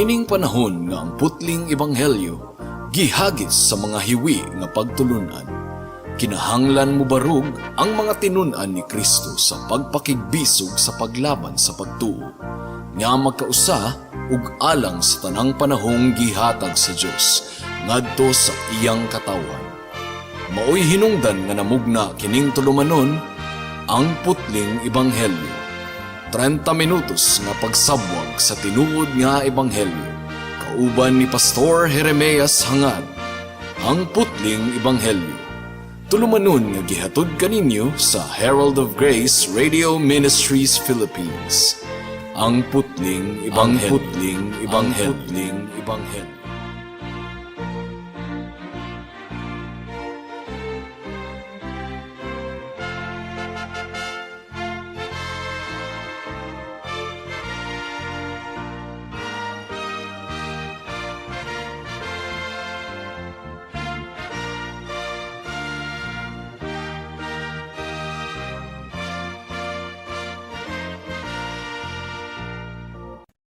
Niining panahon nga ang putling ebanghelyo gihagis sa mga hiwi nga pagtulunan, kinahanglan mobarog ang mga tinun-an ni Kristo sa pagpakigbisog sa paglaban sa pagtuo nga magkausa ug alang sa tanang panahong gihatag sa Dios ngadto sa iyang katawhan. Maoy hinungdan nga namugna kining tulumanon, Ang Putling Ebanghelyo. 30 minutos nga pagsabwag sa tinuod nga ebanghelyo. Kauban ni Pastor Jeremias Hangad. Ang Putling Ebanghelyo. Tulumanon nga gihatod kaninyo sa Herald of Grace Radio Ministries Philippines. Ang Putling Ebanghelyo. Ang Putling Ebanghelyo. Ang Putling Ebanghelyo.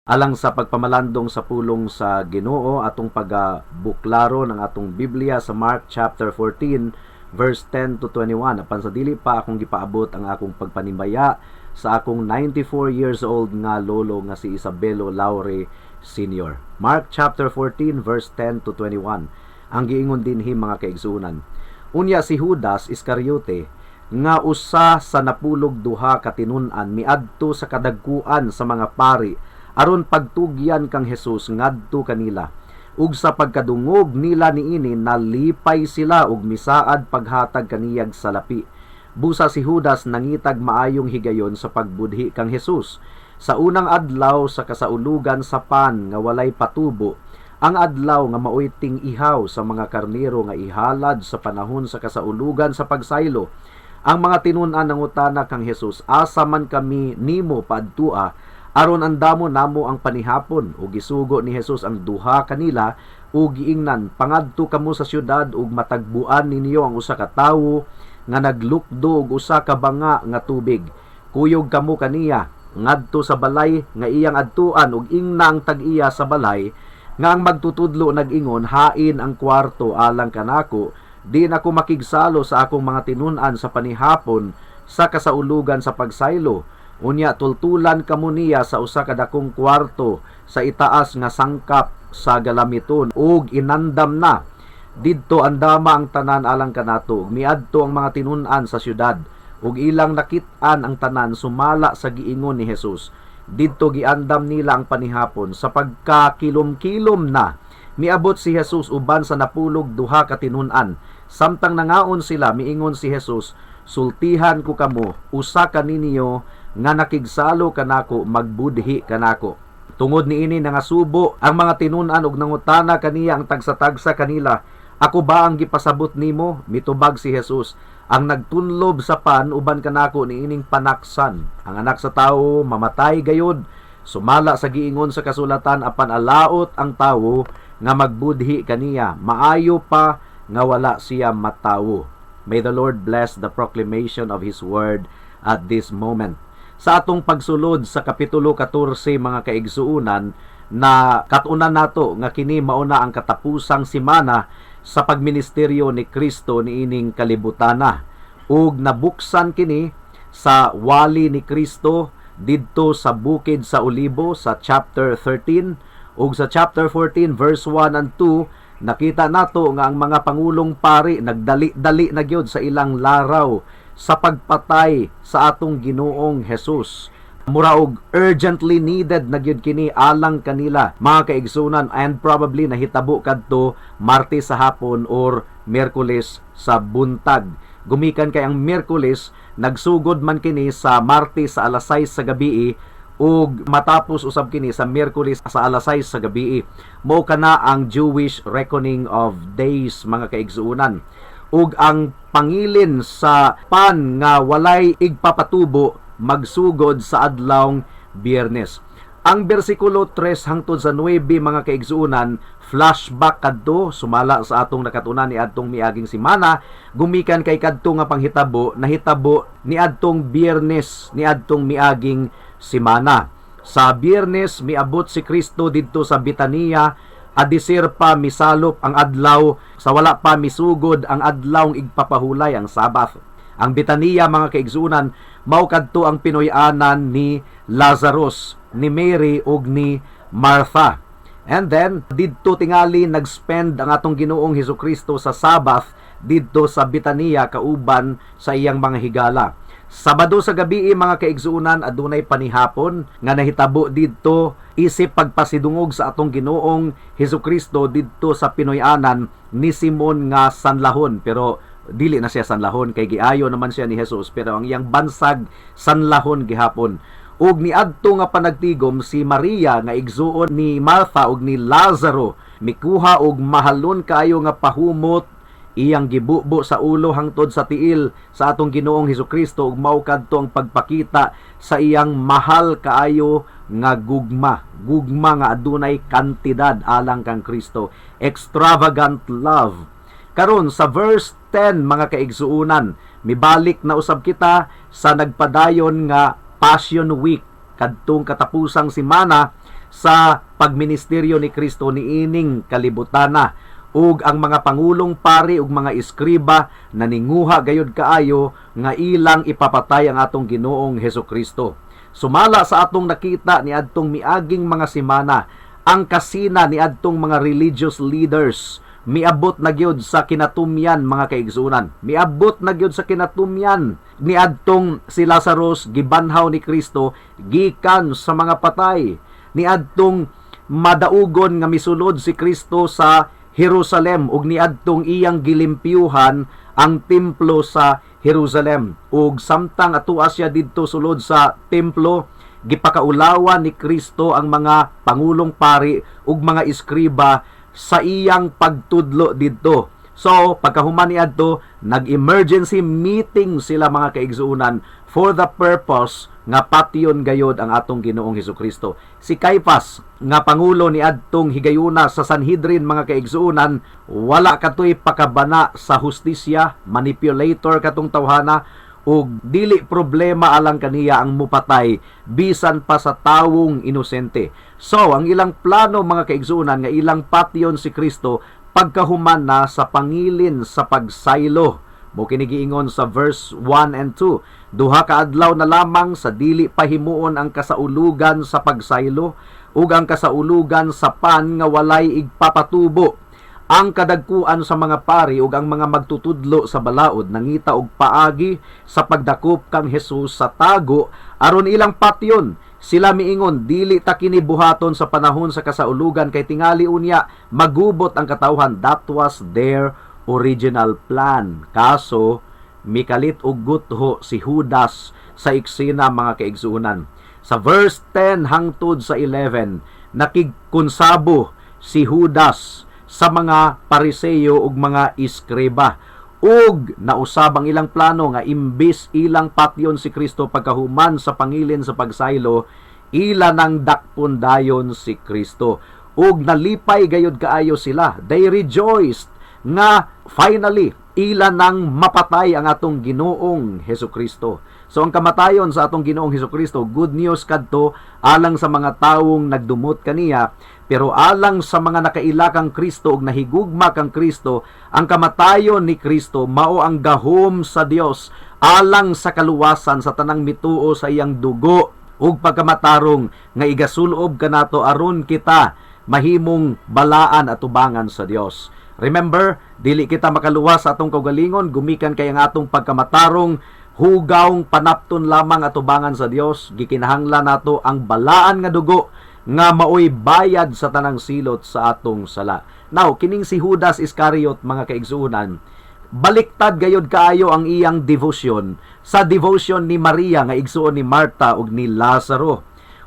Alang sa pagpamalandong sa pulong sa Ginoo, atong pagabuklaro ng atong Biblia sa Mark chapter 14 verse 10 to 21. Apan sa dili pa akong gipaabot ang akong pagpanimbaya sa akong 94 years old nga lolo nga si Isabelo Laure Sr. Mark chapter 14 verse 10 to 21. Ang giingon dinhi, mga kaigsuonan. Unya si Judas Iscariote nga usa sa 12 ka tinun-an miadto sa kadagkuan sa mga pari aron pagtugyan kang Jesus ngadto kanila. Ug sa pagkadungog nila niini, nalipay sila ug misaad paghatag kaniyag salapi. Busa si Judas nangitag maayong higayon sa pagbudhi kang Jesus. Sa unang adlaw sa kasaulugan sa pan nga walay patubo, ang adlaw nga maoy ting-ihaw sa mga karnero nga ihalad sa panahon sa kasaulugan sa pagsaylo, ang mga tinun-an nangutana kang Jesus, "Asa man kami nimo paadtua aron andamo namo ang panihapon?" Ug gisugo ni Jesus ang duha kanila ug giingnan, "Pangadto kamo sa syudad ug matagbuan ninyo ang usa ka tawo nga naglukdo og usa ka banga nga tubig. Kuyog kamo kaniya ngadto sa balay nga iyang adtuan ug ingna ang tag-iya sa balay nga ang magtutudlo nag-ingon, 'Hain ang kwarto alang kanako diin ako makigsalo sa akong mga tinun-an sa panihapon sa kasaulugan sa pagsaylo?' Unya tultulan kamo niya sa usa ka dakong kwarto sa itaas nga sangkap sa galamiton ug inandam na. Didto andama ang tanan alang kanato." Miadto ang mga tinun-an sa syudad ug ilang nakit-an ang tanan sumala sa giingon ni Jesus. Didto giandam nila ang panihapon. Sa pagkakilom-kilom na, miabot si Jesus uban sa 12 ka tinun-an. Samtang nangaon sila, miingon si Jesus, "Sultihan ko kamo, usa ka ninyo nga nakigsalo kanako magbudhi kanako." Tungod niini nangasubo ang mga tinun-an ug nangutana kaniya ang tagsa-tagsa kanila, "Ako ba ang gipasabot nimo?" Mitubag si Jesus, "Ang nagtunlob sa pan uban kanako niining panaksan. Ang Anak sa Tawo mamatay gayud sumala sa giingon sa kasulatan, apan alaot ang tawo nga magbudhi kaniya. Maayo pa nga wala siya matawo." May the Lord bless the proclamation of His word at this moment. Sa atong pagsulod sa Kapitulo 14, mga kaigsuunan, na katunan nato nga kini mauna ang katapusang simana sa pagministeryo ni Kristo niining kalibutana ug nabuksan kini sa wali ni Kristo didto sa bukid sa Olibo sa chapter 13. Ug sa chapter 14 verse 1 and 2, nakita nato nga ang mga pangulong pari nagdali-dali na gyud sa ilang laraw sa pagpatay sa atong Ginoong Jesus. Mura og urgently needed na gyud kini alang kanila, mga kaigsunan, and probably nahitabo kadto Martes sa hapon or Miyerkules sa buntag. Gumikan kay ang Miyerkules, nagsugod man kini sa Martes sa alas 6 sa gabi ug matapos usab kini sa Miyerkules sa alas 6 sa gabi. Mao kana ang Jewish reckoning of days, mga kaigsuonan. Ug ang pangilin sa pan nga walay igpapatubo magsugod sa adlawng Biyernes. Ang bersikulo 3 hangtod sa 9, mga kaigsuonan, flashback kadto sumala sa atong nakatunan ni adtong miaging simana, gumikan kay kadto nga panghitabo nahitabo ni adtong Biyernes ni adtong miaging simana. Sa Biyernes, miabot si Kristo didto sa Betania adisir pa misalop ang adlaw, sa wala pa misugod ang adlaw igpapahulay, ang Sabbath. Ang Betania, mga kaigsunan, mao kadto ang pinuy-anan ni Lazarus, ni Mary ug ni Martha. And then didto tingali nag-spend ang atong Ginoong Hesus sa Sabbath didto sa Betania kauban sa iyang mga higala. Sabado sa gabi, mga kaigsuonan, adunay panihapon nga nahitabo didto isip pagpasidungog sa atong Ginoong Hesus didto sa pinuy-anan ni Simon nga sanlahon, pero dili na siya sanlahon kay giayo naman siya ni Jesus, pero ang iyang bansag sanlahon gihapon. Ug niadto nga panagtigom, si Maria nga igsuon ni Martha ug ni Lazaro mikuha og mahalon kaayo nga pahumot, iyang gibubo sa ulo hangtod sa tiil sa atong Ginoong Hesus ug mao kadto ang pagpakita sa iyang mahal kaayo nga gugma, gugma nga adunay kantidad alang kang Kristo, extravagant love. Karon sa verse 10, mga kaigsuonan, mibalik na usab kita sa nagpadayon nga Passion Week, kadtong katapusang semana sa pagministeryo ni Kristo niining kalibutana, ug ang mga pangulong pari ug mga eskriba naninguha gayud kaayo nga ilang ipapatay ang atong Ginoong Hesus Kristo. Sumala sa atong nakita niadtong miaging mga semana, ang kasina niadtong mga religious leaders miabot na gyud sa kinatumyan, mga kaigsunan. Miabot na gyud sa kinatumyan niadtong si Lazarus gibanhaw ni Kristo gikan sa mga patay. Niadtong madaugon nga misulod si Kristo sa Jerusalem ug niadtong iyang gilimpyuhan ang templo sa Jerusalem. Ug samtang atua siya didto sulod sa templo, gipakaulawan ni Kristo ang mga pangulong pari ug mga eskriba sa iyang pagtudlo didto. So, pagkahuman niadto, nag-emergency meeting sila, mga kaigsuonan, for the purpose nga patyon gayod ang atong Ginoong Hesus. Si Caiphas nga pangulo ni adtong higayuna sa Sanhedrin, mga kaigsuonan, wala katoy pakabana sa hustisya, manipulator katong tawhana ug dili problema alang kaniya ang mupatay bisan pa sa tawong inosente. So, ang ilang plano, mga kaigsuonan, nga ilang patyon si Kristo pagkahuman na sa pangilin sa pagsaylo. Mao kini giingon sa verse 1 and 2. 2 ka adlaw na lamang sa dili pahimuon ang kasaulugan sa pagsaylo ug ang kasaulugan sa pan nga walay igpapatubo. Ang kadagkuan sa mga pari ug ang mga magtutudlo sa balaod nangita og paagi sa pagdakop kang Jesus sa tago aron ilang patyon. Sila miingon, "Dili ta kini buhaton sa panahon sa kasaulugan kay tingali unya magubot ang katawhan." That was their original plan. Kaso mikalit og gutho si Judas sa eksena, mga kaigsuonan. Sa verse 10 hangtod sa 11, nakigkonsabo si Judas sa mga Pariseyo ug mga eskriba ug nausab ang ilang plano nga imbis ilang patyon si Kristo pagkahuman sa pangilin sa pagsaylo, ila nang dakpon dayon si Kristo. Ug nalipay gayud kaayo sila. They rejoiced nga finally ila nang mapatay ang atong Ginoong Hesus Kristo. So ang kamatayon sa atong Ginoong Hesus Kristo, good news kadto alang sa mga tawong nagdumot kaniya, pero alang sa mga nakaila kang Kristo ug nahigugma kang Kristo, ang kamatayon ni Kristo mao ang gahom sa Dios alang sa kaluwasan sa tanang mituo sa iyang dugo ug pagkamatarong nga igasulob kanato aron kita mahimong balaan at tubangan sa Dios. Remember, dili kita makaluwas sa atong kaugalingon gumikan kay ang atong pagkamatarong hugawng panapton lamang atubangan sa Dios. Gikinahanglan nato ang balaan nga dugo nga maoy bayad sa tanang silot sa atong sala. Now, kining si Judas Iscariot, mga kaigsuonan, baliktad gayod kaayo ang iyang devotion sa devotion ni Maria nga igsuon ni Marta ug ni Lazaro.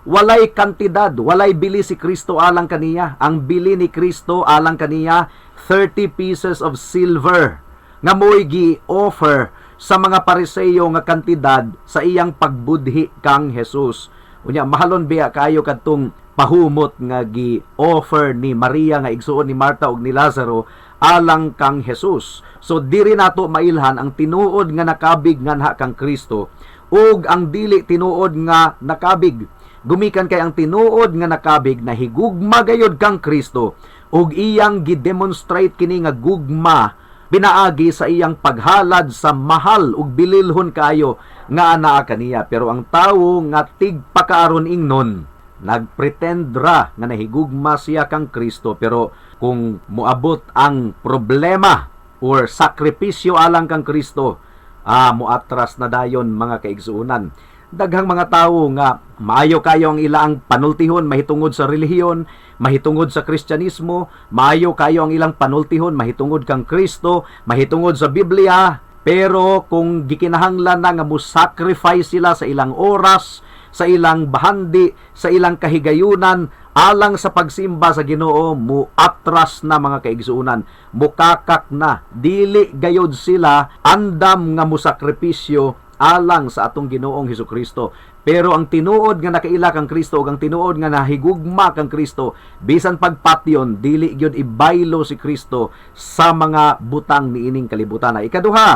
Walay kantidad, walay bili si Kristo alang kaniya. Ang bili ni Kristo alang kaniya, 30 pieces of silver nga mo'y gi-offer sa mga Pariseyo nga kantidad sa iyang pagbudhi kang Jesus. Unya mahalon biya kaayo kadtong pahumot nga gi-offer ni Maria nga igsuon ni Marta ug ni Lazaro alang kang Jesus. So diri nato mailhan ang tinuod nga nakabig nganha kang Kristo ug ang dili tinuod nga nakabig. Gumikan kay ang tinuod nga nakabig nahigugma gayod kang Kristo ug iyang gidemonstrate kini nga gugma pinaagi sa iyang paghalad sa mahal ug bililhon kaayo nga anaa kaniya. Pero ang tawo nga tigpakaaron ingnon, nagpretend ra nga nahigugma siya kang Kristo, pero kung moabot ang problema or sakripisyo alang kang Kristo, muatras na dayon, mga kaigsuonan. Daghang mga tawo nga maayo kayo ang ilang panultihon mahitungod sa relihiyon, mahitungod sa Kristyanismo, maayo kayo ang ilang panultihon mahitungod kang Kristo, mahitungod sa Biblia, pero kung gikinahanglan na nga mo sacrifice sila sa ilang oras, sa ilang bahandi, sa ilang kahigayunan alang sa pagsimba sa Ginoo, mu atras na, mga kaigsuonan, mukakak na, dili gayod sila andam nga musakripisyo alang sa atong Ginoong Hesukristo. Pero ang tinuod nga nakaila kang Kristo ug ang tinuod nga nahigugma kang Kristo, bisan pagpatyon, dili gyud ibaylo si Kristo sa mga butang niining kalibutan. Ikaduha,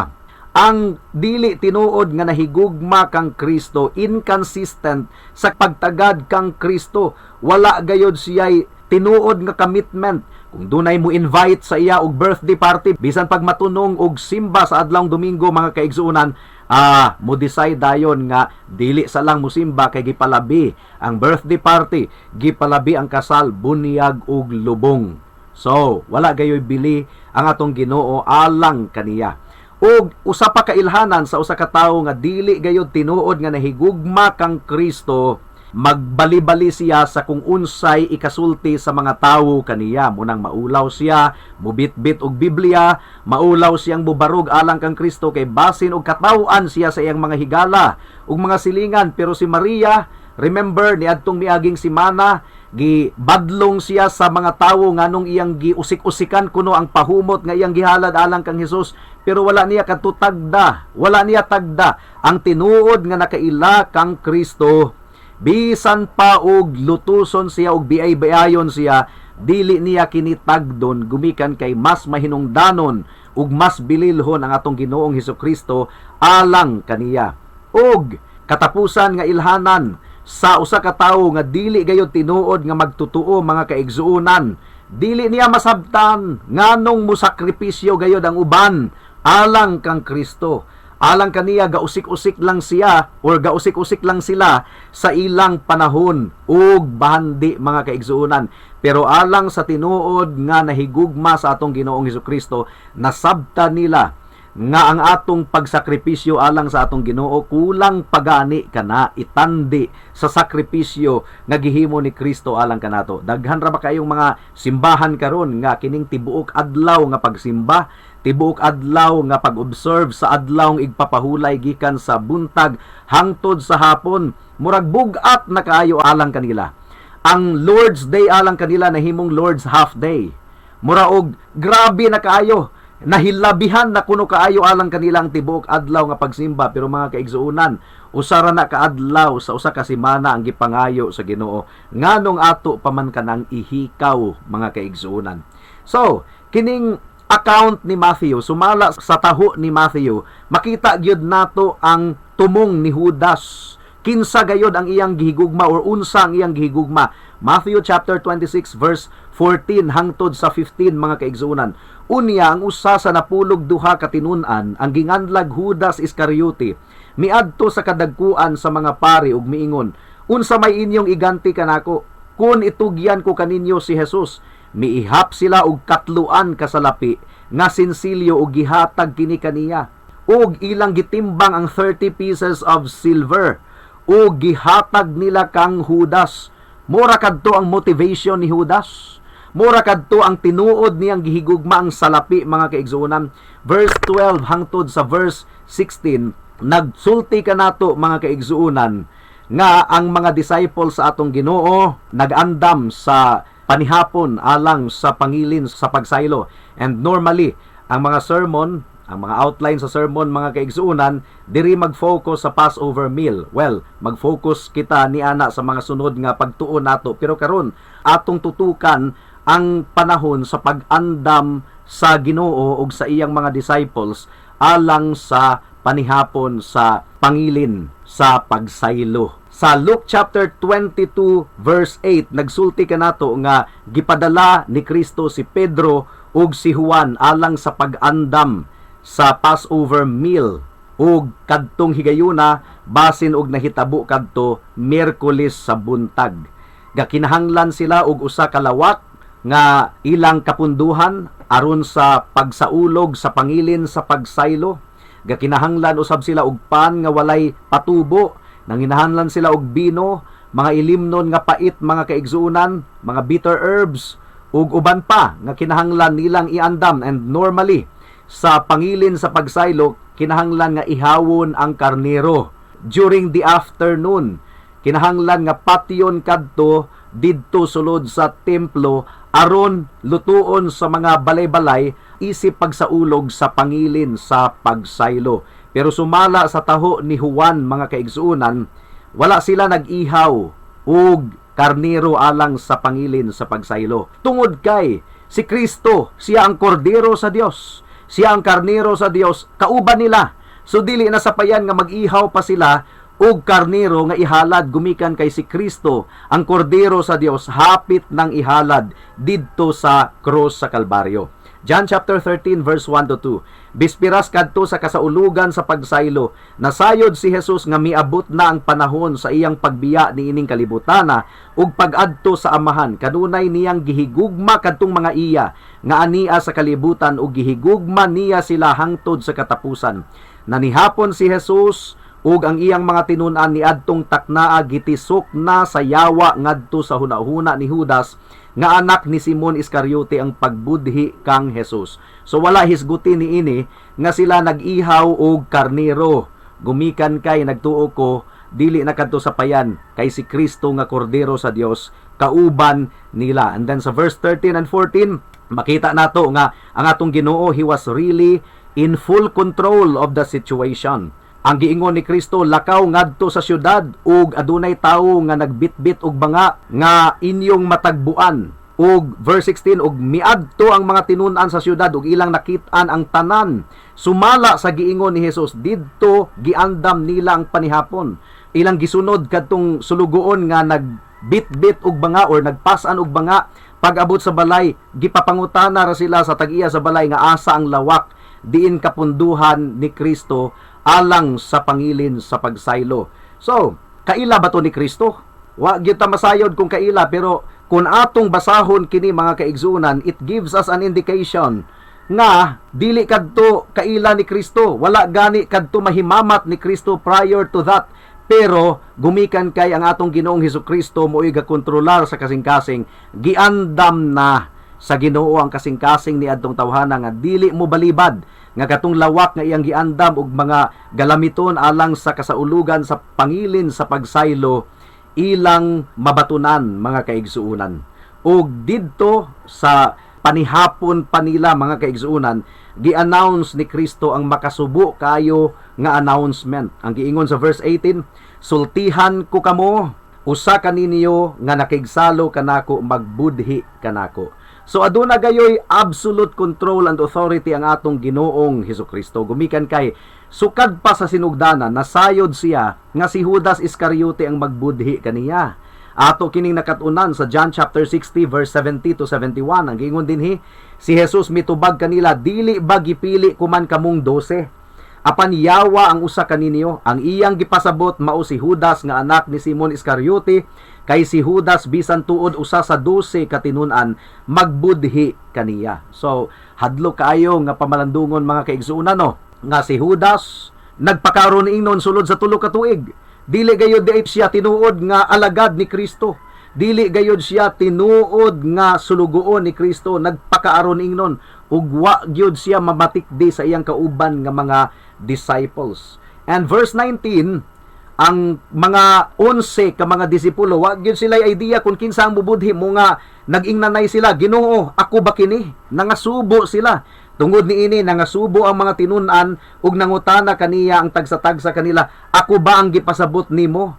ang dili tinuod nga nahigugma kang Kristo, inconsistent sa pagtagad kang Kristo. Wala gayod siya'y tinuod nga commitment. Kung dunay mo invite sa iya og birthday party, bisan pag matunong og simba sa adlawng Domingo, mga kaigsuonan, mo decide dayon nga dili sa lang musimba kay gipalabi ang birthday party, gipalabi ang kasal, bunyag ug lubong. So, wala gayoy bili ang atong Ginoo alang kaniya. Ug usa pa ka ilhanan sa usa ka tawo nga dili gayud tinuod nga nahigugma kang Kristo, magbali-bali siya sa kung unsay ikasulti sa mga tawo kaniya. Munang maulaw siya, mubitbit og Biblia, maulaw siyang bubarog alang kang Kristo kay basin og kataw-an siya sa iyang mga higala ug mga silingan. Pero si Maria, remember, niadtong miaging simana, gibadlong siya sa mga tawo nganong iyang giusik-usikan kuno ang pahumot nga iyang gihalad alang kang Hesus, pero wala niya kadto tagda, wala niya tagda. Ang tinuod nga nakaila kang Kristo, bisan pa og lutuson siya og biay-biayon siya, dili niya kini tagdon, gumikan kay mas mahinungdanon ug mas bililhon ang atong Ginoong Hesukristo alang kaniya. Ug katapusan nga ilhanan sa usa ka tawo nga dili gayud tinuod nga magtutuo, mga kaigsuonan, dili niya masabtan nganong musakripisyo gayud ang uban alang kang Kristo. Alang kaniya, gausik-usik lang siya or gausik-usik lang sila sa ilang panahon ug bahandi, mga kaigsuonan. Pero alang sa tinuod nga nahigugma sa atong Ginoong Hesukristo, nasabta nila nga ang atong pagsakripisyo alang sa atong Ginoo kulang pagani kana itandi sa sakripisyo nga gihimo ni Kristo alang kanato. Daghan ra ba kayong mga simbahan karon nga kining tibuok adlaw nga pagsimba, tibuok adlaw nga pag-observe sa adlawng igpapahulay gikan sa buntag hangtod sa hapon, murag bug-at na kaayo alang kanila. Ang Lord's Day alang kanila nahimong Lord's half day. Mura og grabe na kaayo, nahilabihan na kuno kaayo alang kanila ang tibuok adlaw nga pagsimba. Pero mga kaigsuonan, usa ra na kaadlaw sa usa ka semana ang gipangayo sa Ginoo. Nganong ato pa man kanang ihikaw, mga kaigsuonan? So kining account ni Matthew, sumala sa taho ni Matthew, makita gyud nato ang tumong ni Judas, kinsa gayod ang iyang gihigugma or unsa ang iyang gihigugma. Matthew chapter 26 verse 14 hangtod sa 15, mga kaigsuonan. Unya ang usa sa 12 ka tinun-an, ang ginganlag Judas Iscariote, miadto sa kadagkuan sa mga pari ug miingon, "Unsa may inyong iganti kanako kun itugyan ko kaninyo si Jesus?" Miihap sila og katluan ka salapi nga sinsilyo ug gihatag kini kaniya. Ug ilang gitimbang ang 30 pieces of silver ug gihatag nila kang Judas. Mura kadto ang motivation ni Judas. Mura kadto ang tinuod niyang gihigugma ang salapi, mga kaigsuonan. Verse 12 hangtod sa verse 16, nagsulti kanato, mga kaigsuonan, nga ang mga disciples sa atong Ginoo nagandam sa panihapon alang sa pangilin sa pagsaylo. And normally, ang mga sermon, ang mga outline sa sermon, mga kaigsuonan, diri mag-focus sa Passover meal. Well, mag-focus kita ni ana sa mga sunod nga pagtuon nato. Pero karon, atong tutukan ang panahon sa pag-andam sa Ginoo ug sa iyang mga disciples alang sa panihapon sa pangilin sa pagsaylo. Sa Luke chapter 22 verse 8, nagsulti kanato nga gipadala ni Kristo si Pedro ug si Juan alang sa pag-andam sa Passover meal, ug kadtong higayuna, basin og nahitabo kadto Miyerkules sa buntag, gakinahanglan sila og usa ka lawak nga ilang kapunduhan aron sa pagsaulog sa pangilin sa pagsaylo. Gakinahanglan usab sila og pan nga walay patubo, nanginahanglan sila og bino, mga ilimnon nga pait, mga kaigsuonan, mga bitter herbs ug uban pa nga kinahanglan nilang iandam. And normally sa pangilin sa pagsaylo, kinahanglan nga ihawon ang karnero during the afternoon. Kinahanglan nga patyon kadto didto sulod sa templo aron lutuon sa mga balay-balay isip pagsaulog sa pangilin sa pagsaylo. Pero sumala sa taho ni Juan, mga kaigsuonan, wala sila nag-ihaw og karnero alang sa pangilin sa pagsaylo. Tungod kay si Kristo, siya ang kordero sa Dios. Siya ang karnero sa Dios, kauban nila. So dili na sapayan nga mag-ihaw pa sila og karnero nga ihalad, gumikan kay si Kristo, ang kordero sa Dios, hapit nang ihalad didto sa krus sa Kalbaryo. John chapter 13 verse 1 to 2. Bispiras kadto sa kasaulugan sa pagsaylo, nasayod si Jesus nga miabot na ang panahon sa iyang pagbiya niining kalibutana ug pag-adto sa Amahan. Kanunay niyang gihigugma kadtong mga iya nga ania sa kalibutan ug gihigugma niya sila hangtod sa katapusan. Nanihapon si Jesus ug ang iyang mga tinun-an niadtong taknaa, gitisok na sa yawa ngadto sa hunahuna ni Judas nga anak ni Simon Iscariote ang pagbudhi kang Jesus. So wala hisguti niini nga sila nag-ihaw og karnero. Gumikan kay nagtuo ko dili na kadto sapayan kay si Kristo nga kordero sa Dios kauban nila. And then sa verse 13 and 14, makita nato nga ang atong Ginoo, he was really in full control of the situation. Ang giingon ni Kristo, "Lakaw ngadto sa syudad ug adunay tawo nga nagbitbit og banga nga inyong matagbuan." Ug verse 16, ug miadto ang mga tinun-an sa syudad ug ilang nakit-an ang tanan sumala sa giingon ni Jesus. Didto giandam nila ang panihapon. Ilang gisunod kadtong sulugoon nga nagbitbit og banga or nagpasan og banga. Pag-abot sa balay, gipapangutana ra sila sa tag-iya sa balay nga asa ang lawak diin kapunduhan ni Kristo alang sa pangilin sa pagsaylo. So, kaila ba to ni Kristo? Wa gyud ta masayod kung kaila, pero kung atong basahon kini, mga kaigsuonan, it gives us an indication nga dili kadto kaila ni Kristo. Wala gani kadto mahimamat ni Kristo prior to that. Pero gumikan kay ang atong Ginoong Hesus Kristo mo'y gakontrolar sa kasing-kasing, giandam na sa Ginoo ang kasing-kasing ni adtong tawhana nga dili mo balibad nga katong lawak nga iyang giandam og mga galamiton alang sa kasaulugan sa pangilin sa pagsaylo ilang mabatunan, mga kaigsuonan. Ug didto sa panihapon pa nila, mga kaigsuonan, gi-announce ni Kristo ang makasubo kayo nga announcement. Ang giingon sa verse 18, "Sultihan ko kamo, usa kaninyo nga nakigsalo kanako magbudhi kanako." So aduna gayoy absolute control and authority ang atong Ginoong Hesus Kristo. Gumikan kay sukad pa sa sinugdanan, nasayod siya nga si Judas Iscariote ang magbudhi kaniya. Ato kining nakatunan sa John chapter 60 verse 70 to 71. Ang giingon dinhi, si Jesus mitubag kanila, "Dili ba gipili ko man kamong 12? Apan yawa ang usa kaninyo." Ang iyang gipasabot mao si Judas nga anak ni Simon Iscariote, kay si Judas, bisan tuod usa sa 12 ka tinun-an, magbudhi kaniya. So hadlo kaayo nga pamalandungon, mga kaigsuonan, no, nga si Judas nagpakaron ingnon sulod sa 3 ka tuig. Dili gayud di siya tinuod nga alagad ni Kristo. Dili gayud siya tinuod nga sulugoon ni Kristo. Nagpakaaron ingnon ug wa gyud siya mamatikdi sa iyang kauban nga mga disciples. And verse 19, ang mga 11 ka mga disipulo, wa gyud sila idea kung kinsa ang mubudhi mo nga nag-ingnanay sila, "Ginoo, ako ba kini?" Nangasubo sila. Tungod niini, nangasubo ang mga tinun-an ug nangutana kaniya ang tagsa-tagsa kanila, "Ako ba ang gipasabot nimo?"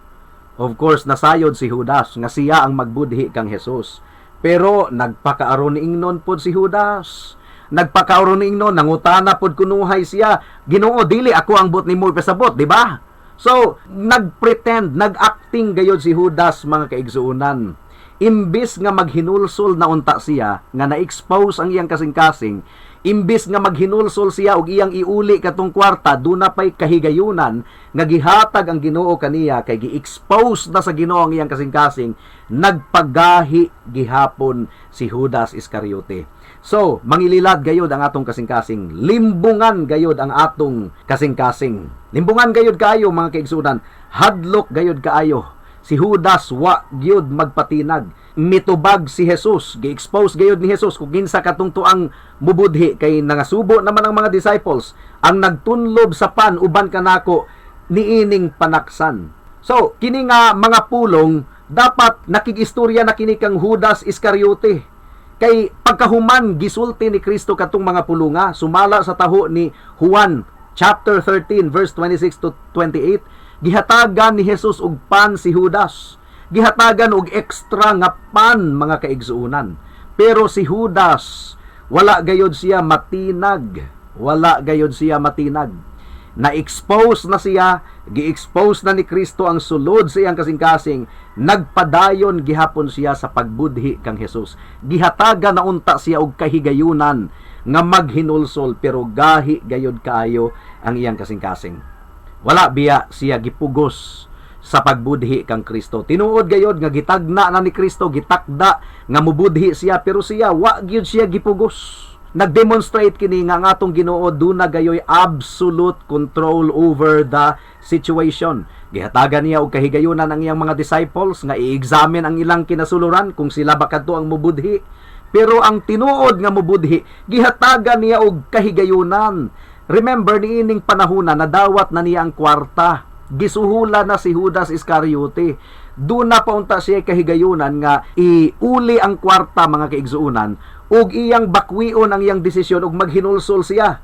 Of course, nasayod si Judas nga siya ang magbudhi kang Jesus. Pero nagpakaaron ingnon pod si Judas. Nagpakaaron ingnon, nangutana pod kunuhay siya, "Ginoo, dili ako ang buot nimo ipasabot, di ba?" So, nagpretend, nag-acting gayod si Judas, mga kaigsuonan. Imbis nga maghinulsol na unta siya, nga na-expose ang iyang kasing-kasing, imbis nga maghinulsol siya og iyang iuli katong kwarta, duna pay kahigayunan nga gihatag ang Ginoo kaniya kay gi-expose na sa Ginoo ang iyang kasing-kasing, nagpagahi gihapon si Judas Iscariote. So, mangililad gayod ang atong kasing-kasing, limbungan gayod ang atong kasing-kasing. Limbungan gayod kaayo, mga kaigsuonan, hadlok gayod kaayo. Si Judas wa gyud magpatinag. Mitubag si Jesus, gi-expose gayud ni Jesus kung kinsa katong tuang mubudhi kay nangasubo naman ang mga disciples ang nagtunlob sa pan uban kanako niining panaksan. So, kini nga mga pulong dapat nakigistorya na kini kang Judas Iscariote. Kay pagkahuman gisulti ni Kristo katong mga pulunga sumala sa taho ni Juan chapter 13 verse 26 to 28, gihatagan ni Jesus og pan si Judas. Gihatagan og extra nga pan, mga kaigsuonan. Pero si Judas, wala gayod siya matinag. Wala gayod siya matinag. Na-expose na siya, gi-expose na ni Kristo ang sulod sa iyang kasing-kasing, nagpadayon gihapon siya sa pagbudhi kang Jesus. Gihatagan na unta siya og kahigayunan nga maghinulsol, pero gahi gayod kaayo ang iyang kasing-kasing. Wala biya siya gipugos sa pagbudhi kang Kristo. Tinuod gayod nga gitagna na ni Kristo, gitakda nga mubudhi siya, pero siya wa gyud siya gipugos. Nag-demonstrate kini nga ang atong Ginoo duna gayoy absolute control over the situation. Gihatagan niya og kahigayunan ang iyang mga disciples nga i-examine ang ilang kinasuluran kung sila ba kadto ang mubudhi. Pero ang tinuod nga mubudhi, gihatagan niya og kahigayunan. Remember, niining panahona nadawat na niya ang kwarta. Gisuhula na si Judas Iscariote. Duna pa unta siya kahigayunan nga iuli ang kwarta, mga kaigsuonan, ug iyang bakwion ang iyang desisyon ug maghinulsol siya.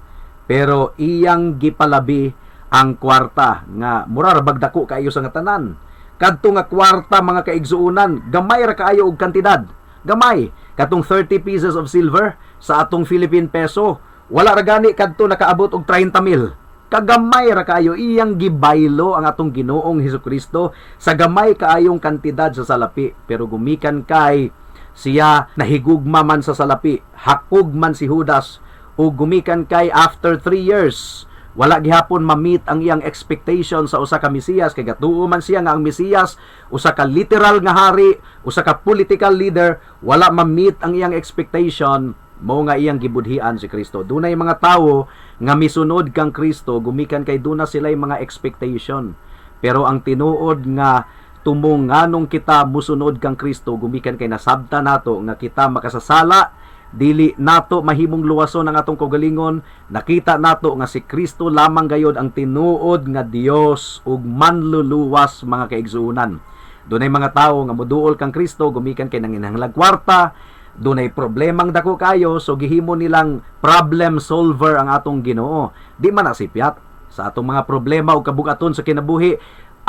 Pero iyang gipalabi ang kwarta nga mura ra bagdako kaayo sa nga tanan. Kadto nga kwarta, mga kaigsuonan, gamay ra kaayo og kantidad. Gamay katong 30 pieces of silver sa atong Philippine peso. Wala ra gani kadto nakaabot og 30 mil. Kagamay ra kaayo. Iyang gibaylo ang atong Ginoong Hesukristo sa gamay kaayong kantidad sa salapi, pero gumikan kay siya nahigugma man sa salapi, hakog man si Judas. Ug gumikan kay after 3 years, wala gihapon ma-meet ang iyang expectation sa usa ka Mesiyas kay gatuo man siya nga ang Mesiyas usa ka literal nga hari, usa ka political leader. Wala ma-meet ang iyang expectation, mao nga iyang gibudhian si Kristo. Dunay mga tawo nga misunod kang Kristo gumikan kay duna sila'y mga expectation. Pero ang tinuod nga tumong nganong kita musunod kang Kristo gumikan kay nasabta nato nga kita makasasala, dili nato mahimong luwason ang atong kaugalingon. Nakita nato nga si Kristo lamang gayod ang tinuod nga Dios ug manluluwas, mga kaigsuonan. Dunay mga tawo nga muduol kang Kristo gumikan kay nanginahanglag kwarta, dunay problemang dako kayo, so gihimo nilang problem solver ang atong Ginoo. Di man na sipyat sa atong mga problema ug kabugaton sa kinabuhi.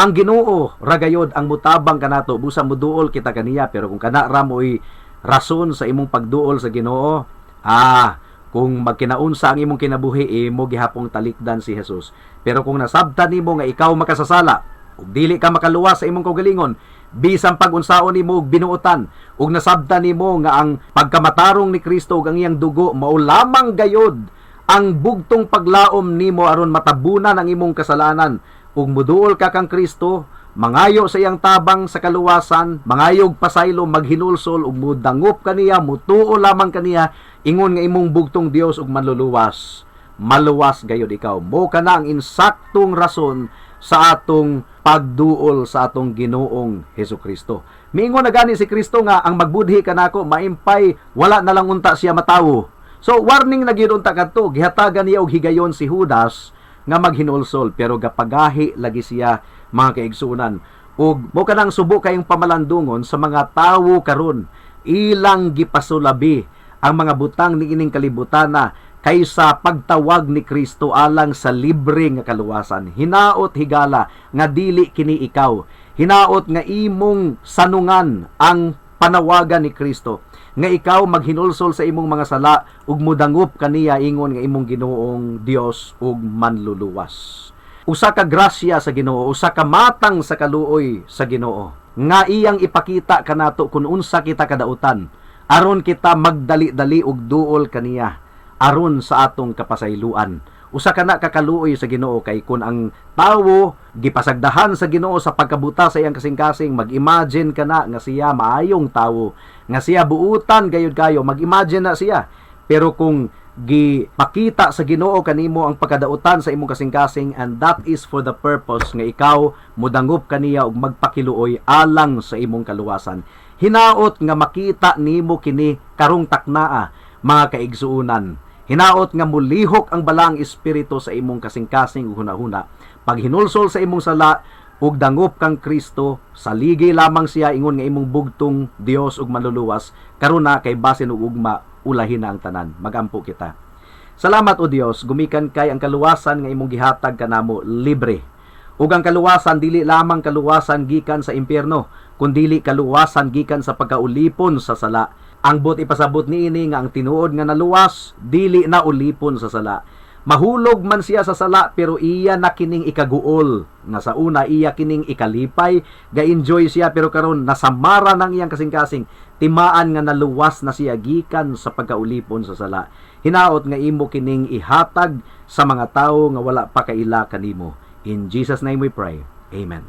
Ang Ginoo ra gayod ang mutabang kanato busa muduol kita kaniya. Pero kung kana ra mo'y rason sa imong pagduol sa Ginoo, kung magkinaunsa ang imong kinabuhi, imo gihapong talikdan si Jesus. Pero kung nasabtan nimo nga ikaw makasasala ug dili ka makaluwas sa imong kaugalingon bisan pag-unsaon nimo og binuotan, ug nasabtan nimo nga ang pagkamatarong ni Kristo ug ang iyang dugo mao lamang gayod ang bugtong paglaom nimo aron matabunan ang imong kasalanan, ug muduol ka kang Kristo, mangayo sa iyang tabang sa kaluwasan, mangayog pasaylo, maghinulsol ug mudangop kaniya, mutuo lamang kaniya ingon nga imong bugtong Dios ug manluluwas, maluwas gayod ikaw. Mo kana ang insaktong rason sa atong pagduol sa atong Ginoong Hesus Kristo. Miingon na gani si Kristo nga ang magbudhi kanako maimpay wala na lang unta siya matawo. So warning na gyud unta kadto, gihatagan niya og higayon si Judas nga maghinulsol, pero gapagahi lagi siya, mga kaigsuonan. Ug mo kanang subo kayong pamalandungon sa mga tawo karon, ilang gipasulabi ang mga butang niining kalibutan na kaysa pagtawag ni Kristo alang sa libre nga kaluwasan. Hinaot, higala, nga dili kini ikaw. Hinaot nga imong sanungan ang panawagan ni Kristo nga ikaw maghinulsol sa imong mga sala ug mudangop kaniya ingon nga imong Ginoong Dios ug manluluwas. Usa ka grasya sa Ginoo, usa ka matang sa kaluoy sa Ginoo nga iyang ipakita kanato kung unsa kita kadautan aron kita magdali-dali og duol kaniya aron sa atong kapasayloan. Usa ka na kakaluoy sa Ginoo kay kun ang tawo gipasagdahan sa Ginoo sa pagkabuta sa iyang kasing-kasing, mag-imagine ka na nga siya maayong tawo, nga siya buutan gayud kayo, mag-imagine na siya. Pero kung gipakita sa Ginoo kanimo ang pagkadautan sa imong kasing-kasing, and that is for the purpose nga ikaw mudangop kaniya og magpakiluoy alang sa imong kaluwasan. Hinaot nga makita nimo kini karong taknaa, mga kaigsuonan. Hinaot nga mulihok ang Balaang Espiritu sa imong kasing-kasing ug hunahuna. Paghinulsol sa imong sala ug dangop kang Kristo, saligi lamang siya ingon nga imong bugtong Dios ug Manluluwas, karon na kay basin og ugma ulahin na ang tanan. Magampo kita. Salamat, O Dios, gumikan kay ang kaluwasan nga imong gihatag kanamo libre. Ug ang kaluwasan dili lamang kaluwasan gikan sa impyerno, kundili kaluwasan gikan sa pagkaulipon sa sala. Ang buot ipasabot niini nga ang tinuod nga naluwas dili na ulipon sa sala. Mahulog man siya sa sala, pero iya na kining ikaguol. Nga sa una iya kining ikalipay, ga-enjoy siya, pero karon nasamara ng iyang kasing-kasing. Timaan nga naluwas na siya gikan sa pagkaulipon sa sala. Hinaot nga imo kining ihatag sa mga tawo nga wala pa kaila kanimo. In Jesus' name we pray. Amen.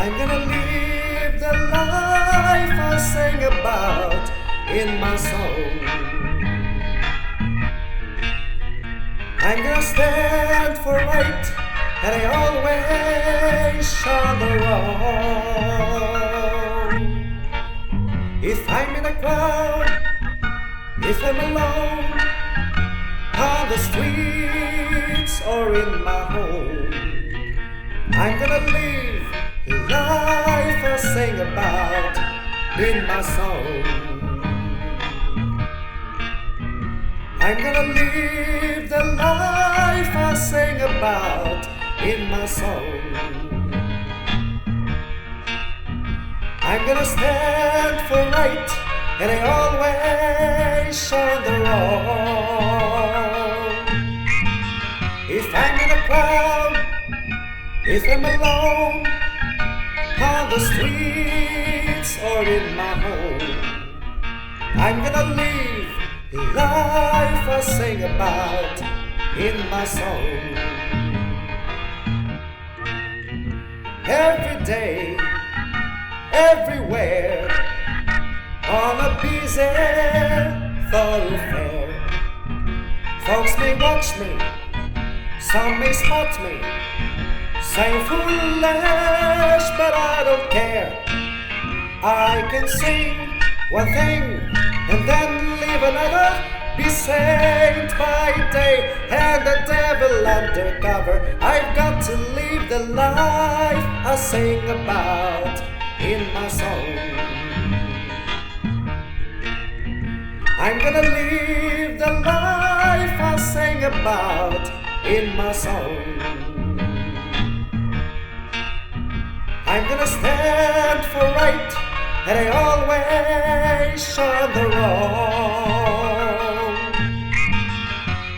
I'm gonna live the life I sing about in my song. I'm gonna stand for right and I always shun the wrong. If I'm in a crowd, if I'm alone, on the streets or in my home, I'm gonna live the life I sing about in my song. I'm gonna live the life I sing about in my song. I'm gonna stand for right and I always shun the wrong. If I'm in a crowd, if I'm alone, on the streets or in my home, I'm gonna live the life I sing about in my song. Every day, everywhere, on a busy thoroughfare, folks may watch me, some may spot me, say foolish, but I don't care. I can sing one thing and then leave another, be saint by day and the devil undercover. I've got to live the life I sing about in my song. I'm gonna live the life I sing about in my song. I'm gonna stand for right and I always shun the wrong.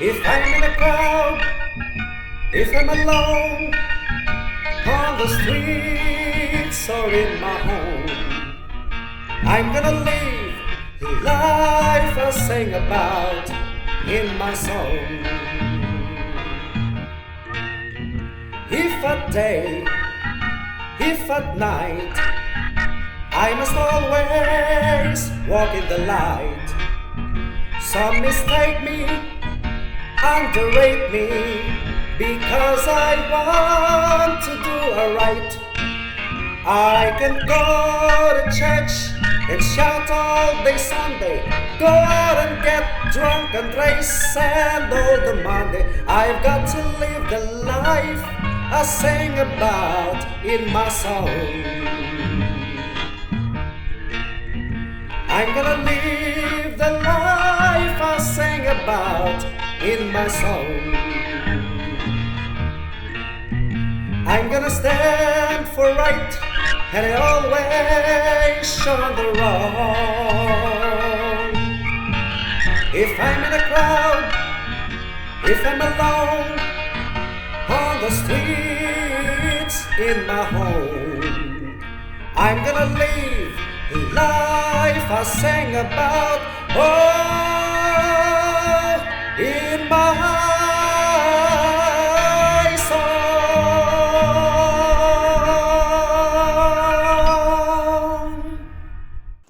If I'm in a crowd, if I'm alone, on the streets or in my home, I'm gonna live the life I sing about in my song. If at day, if at night, I must always walk in the light. Some mistake me, underrate me, because I want to do aright. I can go to church and shout all day Sunday, go out and get drunk and race and all the Monday. I've got to live the life I sing about in my song. I'm gonna live the life I sing about in my song. I'm gonna stand for right and I always shun the wrong. If I'm in a crowd, if I'm alone, on the streets, in my home, I'm gonna live the life I sang about. Oh, in my song.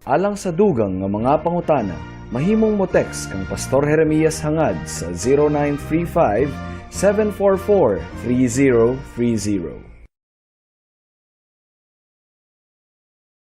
Alang sa dugang nga mga pangutana, mahimong mo text kang Pastor Jeremias Hangad sa 0935 744 3030.